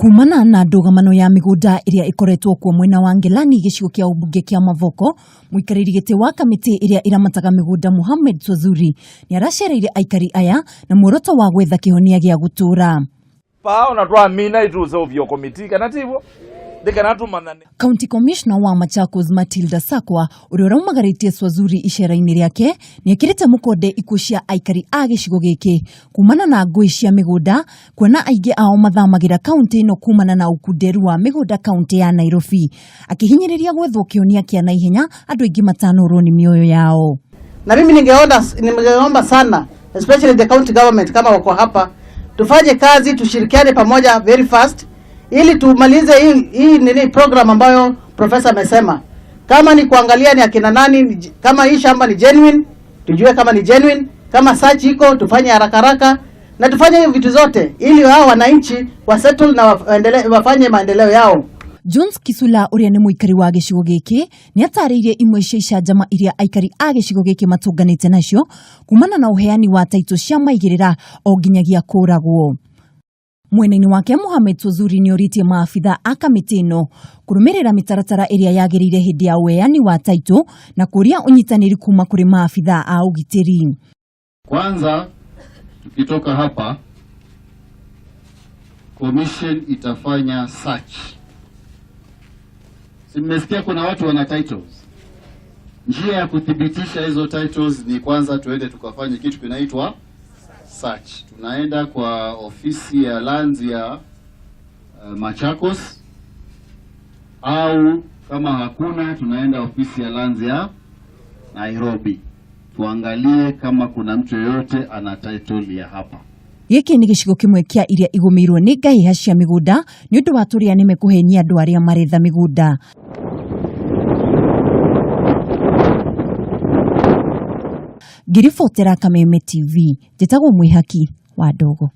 Kumana na ndũgamano ya mĩgũnda ĩrĩa ĩkoretwo kuo mwena wa Ngelani gĩcigo kĩa ũmbunge kĩa Mavoko, mũikarĩri gĩtĩ wa kamĩtĩ ĩrĩa ĩramataga mĩgũnda Mohamed Swazuri nĩ aracereire aikari aya na muoroto wa gwetha kĩhonia gĩa gũtũũra. Pao na twamina ituseuvya komiti kana tivo ndikana tumanane. County Commissioner wa Machakos Matilda Sakwa ũrĩa ũraumagarĩtie Swazuri icera-inĩ rĩake nĩ ekĩrĩte mũkonde ikuũ cia aikari a gĩcigo gĩkĩ kumana na ngũĩ cia mĩgũnda kuona aingĩ ao mathamagĩra kaunti ĩno kumana na ũkunderu wa mĩgũnda kaunti ya Nairobi, akĩhinyĩrĩria gwethwo kĩhonia kĩa naihenya andũ aingĩ matanorwo nĩ mĩoyo yao. Na mimi ningeomba sana especially the county government kama wako hapa, tufanye kazi, tushirikiane pamoja very fast ili tumalize hii nini program ambayo professor amesema. Kama ni kuangalia ni akina nani, kama hii shamba ni genuine, tujue kama ni genuine, kama search iko tufanye haraka haraka na tufanye hiyo vitu zote ili hao wananchi wa settle na wafanye maendeleo yao. Jones Kisula ũrĩa nĩ mũikari wa gĩcigo gĩkĩ nĩ atarĩirie imwe cia icanjama iria aikari a gĩcigo gĩkĩ matũnganĩte nacio kumana na ũheani wa taitũ cia maigĩrĩra o nginyagia kũragwo. Mwena-inĩ wake Mohamed Swazuri nĩ orĩtie maabitha a kamĩtĩ ĩno kũrũmĩrĩra mĩtaratara ĩrĩa yagĩrĩire hĩndĩ ya ũheani wa taitũ na kũria ũnyitanĩri kuma kũrĩ maabitha a ũgitĩri. Kwanza tukitoka hapa commission itafanya search. Si mmesikia kuna watu wana titles. Njia ya kuthibitisha hizo titles ni kwanza tuende tukafanye kitu kinaitwa search. Tunaenda kwa ofisi ya lands ya Machakos, au kama hakuna tunaenda ofisi ya lands ya Nairobi. Tuangalie kama kuna mtu yeyote ana title ya hapa. Gĩkĩ nĩ gĩcigo kĩmwe kĩa iria igũmĩirwo nĩ ngahĩha cia mĩgũnda nĩ ũndũ wa tũrĩa nĩme kũhenia andũ arĩa maretha mĩgũnda. Ngĩribotera Kameme TV, njĩtagwo Mwĩhaki wa Ndogo.